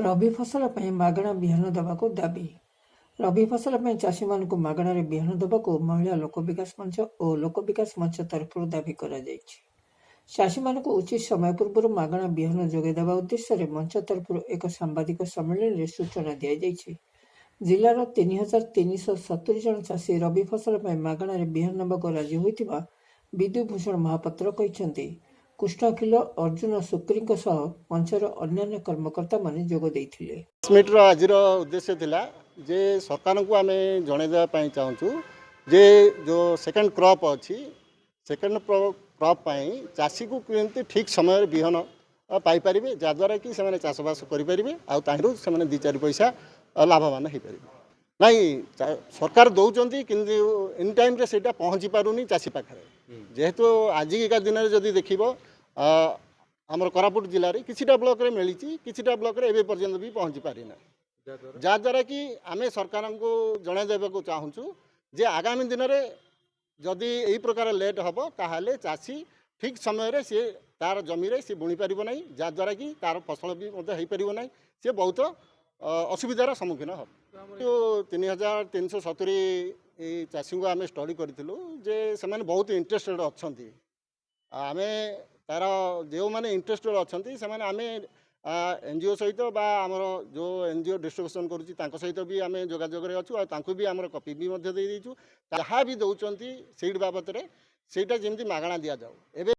ରବି ଫସଲ ପାଇଁ ମାଗଣା ବିହନ ଦେବାକୁ ଦାବି। ରବି ଫସଲ ପାଇଁ ଚାଷୀମାନଙ୍କୁ ମାଗଣାରେ ବିହନ ଦେବାକୁ ମହିଳା ଲୋକ ବିକାଶ ମଞ୍ଚ ଓ ଲୋକ ବିକାଶ ମଞ୍ଚ ତରଫରୁ ଦାବି କରାଯାଇଛି। ଚାଷୀମାନଙ୍କୁ ଉଚିତ ସମୟ ପୂର୍ବରୁ ମାଗଣା ବିହନ ଯୋଗାଇ ଦେବା ଉଦ୍ଦେଶ୍ୟରେ ମଞ୍ଚ ତରଫରୁ ଏକ ସାମ୍ବାଦିକ ସମ୍ମିଳନୀରେ ସୂଚନା ଦିଆଯାଇଛି। ଜିଲ୍ଲାର 3370 ଜଣ ଚାଷୀ ରବି ଫସଲ ପାଇଁ ମାଗଣାରେ ବିହନ ନେବାକୁ ରାଜି ହୋଇଥିବା ବିଦୁଭୂଷଣ ମହାପାତ୍ର କହିଛନ୍ତି। କୃଷ୍ଣ ଖିଲ, ଅର୍ଜୁନ ଶୁକ୍ରୀଙ୍କ ସହ ମଞ୍ଚର ଅନ୍ୟାନ୍ୟ କର୍ମକର୍ତ୍ତାମାନେ ଯୋଗ ଦେଇଥିଲେ। ମିଟ୍ର ଆଜିର ଉଦ୍ଦେଶ୍ୟ ଥିଲା ଯେ ସରକାରଙ୍କୁ ଆମେ ଜଣାଇ ଦେବା ପାଇଁ ଚାହୁଁଛୁ ଯେ ଯେଉଁ ସେକେଣ୍ଡ କ୍ରପ୍ ଅଛି, ସେକେଣ୍ଡ କ୍ରପ୍ ପାଇଁ ଚାଷୀକୁ କେମିତି ଠିକ୍ ସମୟରେ ବିହନ ପାଇପାରିବେ, ଯାହାଦ୍ୱାରା କି ସେମାନେ ଚାଷବାସ କରିପାରିବେ ଆଉ ତାହିଁରୁ ସେମାନେ ଦୁଇ ଚାରି ପଇସା ଲାଭବାନ ହେଇପାରିବେ। ନାଇଁ, ସରକାର ଦେଉଛନ୍ତି, କିନ୍ତୁ ଇନ୍ ଟାଇମ୍ରେ ସେଇଟା ପହଞ୍ଚି ପାରୁନି ଚାଷୀ ପାଖରେ। ଯେହେତୁ ଆଜିକା ଦିନରେ ଯଦି ଦେଖିବ, ଆମର କୋରାପୁଟ ଜିଲ୍ଲାରେ କିଛିଟା ବ୍ଲକରେ ମିଳିଛି, କିଛିଟା ବ୍ଲକରେ ଏବେ ପର୍ଯ୍ୟନ୍ତ ବି ପହଞ୍ଚି ପାରିନା। ଯାହାଦ୍ୱାରା କି ଆମେ ସରକାରଙ୍କୁ ଜଣାଇ ଦେବାକୁ ଚାହୁଁଛୁ ଯେ ଆଗାମୀ ଦିନରେ ଯଦି ଏଇ ପ୍ରକାର ଲେଟ୍ ହେବ, ତାହେଲେ ଚାଷୀ ଠିକ୍ ସମୟରେ ସିଏ ତାର ଜମିରେ ସିଏ ବୁଣି ପାରିବ ନାହିଁ, ଯାହାଦ୍ୱାରା କି ତାର ଫସଲ ବି ମଧ୍ୟ ହେଇପାରିବ ନାହିଁ। ସିଏ ବହୁତ ଅସୁବିଧାର ସମ୍ମୁଖୀନ ହେବ। ଯେଉଁ 3370 ଏଇ ଚାଷୀଙ୍କୁ ଆମେ ଷ୍ଟଡି କରିଥିଲୁ ଯେ ସେମାନେ ବହୁତ ଇଣ୍ଟରେଷ୍ଟେଡ଼ ଅଛନ୍ତି। ଆମେ ତାର ଯେଉଁମାନେ ଇଣ୍ଟରେଷ୍ଟେଡ଼ ଅଛନ୍ତି, ସେମାନେ ଆମେ ଏନଜିଓ ସହିତ ବା ଆମର ଯେଉଁ ଏନଜିଓ ଡିଷ୍ଟ୍ରିବ୍ୟୁସନ୍ କରୁଛି, ତାଙ୍କ ସହିତ ବି ଆମେ ଯୋଗାଯୋଗରେ ଅଛୁ ଆଉ ତାଙ୍କୁ ବି ଆମର କପି ବି ମଧ୍ୟ ଦେଇଦେଇଛୁ। ଯାହା ବି ଦେଉଛନ୍ତି ସେଇଠି ବାବଦରେ, ସେଇଟା ଯେମିତି ମାଗଣା ଦିଆଯାଉ ଏବେ।